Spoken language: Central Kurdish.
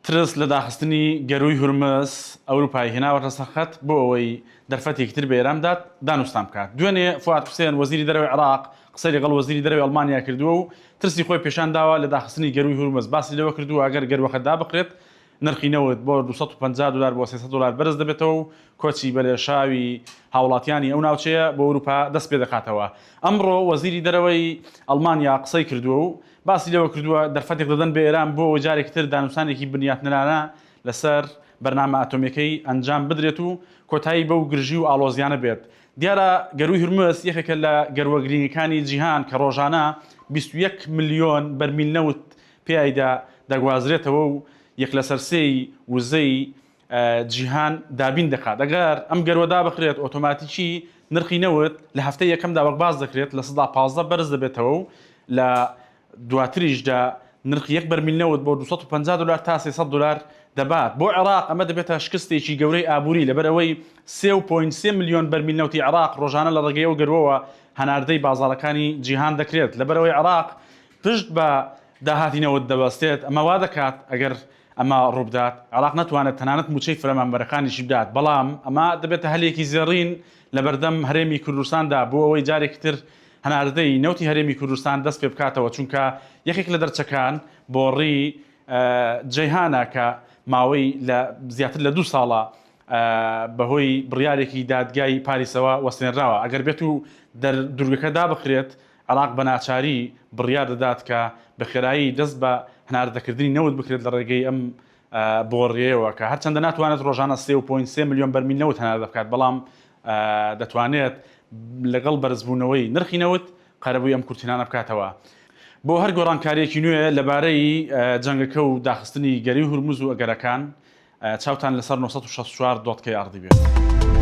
ترس لە داخستنی گەرووی هورمز ئەوروپای هێناوەتە سەر خەت بۆ ئەوەی دەرفەتێکی تر بە ئێران بدات دانوستان بکات. دوێنێ فوئاد حوسێن وەزیری دەرەوەی عێراق قسەی لەگەڵ وەزیری دەرەوەی ئەڵمانیا کردووە و ترسی خۆی پێشان داوە لە داخستنی گەرووی هورمز باسی لەوە کردووە ئەگەر گەرووەکە دابخرێت نرخی نەوت بۆ 250 دۆلار بۆ 300 دۆلار بەرز دەبێتەوە و کۆچی بەلێشاوی هاوڵاتیانی ئەو ناوچەیە بۆ ئەوروپا دەست پێدەکاتەوە. ئەمڕۆ وەزیری دەرەوەی ئەڵمانیا قسەی کردووە و باسی لەوە کردووە، دەرفەتێک دەدەن بە ئێران بۆ ئەوەی جارێکی تر دانوستانێکی بنیاتنەرانە لەسەر بەرنامە ئەتۆمییەکەی ئەنجام بدرێت و کۆتایی بەو گرژی و ئاڵۆزییانە بێت. دیارە گەرووی هورمز یەکێکە لە گەرووە گرینگەکانی جیهان کە ڕۆژانە 21 ملیۆن بەرمیل نەوت پێیایدا دەگوازرێتەوە و یەک لەسەر سێی وزەی جیهان دابین دەکات. ئەگەر ئەم گەرووە دابخرێت ئۆتۆماتیکی نرخی نەوت لە هەفتەی یەکەمدا وەک باس دەکرێت 15% بەرز دەبێتەوە و لە دواتریشدا نرخی یەک بەرمیل نەوت بۆ 250 دلار تا 300 دلار دەبات. بۆ عێراق ئەمە دەبێتە شکستێکی گەورەی ئابووری لەبەرئەوەی 3.3 ملیۆن بەرمیل نەوتی عێراق ڕۆژانە لە ڕێگەی ئەو گەرووەوە هەناردەی بازاڕەکانی جیهان دەکرێت. لەبەرئەوەی عێراق پشت بە داهاتی نەوت دەبەستێت ئەمە وا دەکات ئەگەر ئەمە ڕووبدات، عێراق نەتوانێت تەنانەت مووچەی فەرمانبەرەکانیشی بدات، بەڵام ئەمە دەبێتە هەلێکی زێڕین لەبەردەم هەرێمی کوردستاندا بۆ ئەوەی جارێکی تر هەناردەی نەوتی هەرێمی کوردستان دەست پێبکاتەوە، چونکە یەکێک لە دەرچەکان بۆڕی جەیهانە کە ماوەی لە زیاتر لە دوو ساڵە بەهۆی بڕیارێکی دادگای پاریسەوە وەستێنراوە، ئەگەر بێت و دەر دوورگەکە دابخرێت عێراق بە ناچاری بڕیار دەدات کە بە خێرایی دەست بە هەناردەکردنی نەوت بکرێت لە ڕێگەی ئەم بۆڕییەوە کە هەرچەندە ناتوانێت ڕۆژانە 3.3 ملیۆن بەرمیل نەوت هەناردە بکات بەڵام دەتوانێت لەگەڵ بەرزبوونەوەی نرخی نەوت قەرەبووی ئەم کورتهێنانە بکاتەوە. بۆ هەر گۆڕانکارییەکی نوێ لەبارەی جەنگەکە و داخستنی گەرووی هورمز و ئەگەرەکان چاوتان لەسەر 964 dot KRD بێت.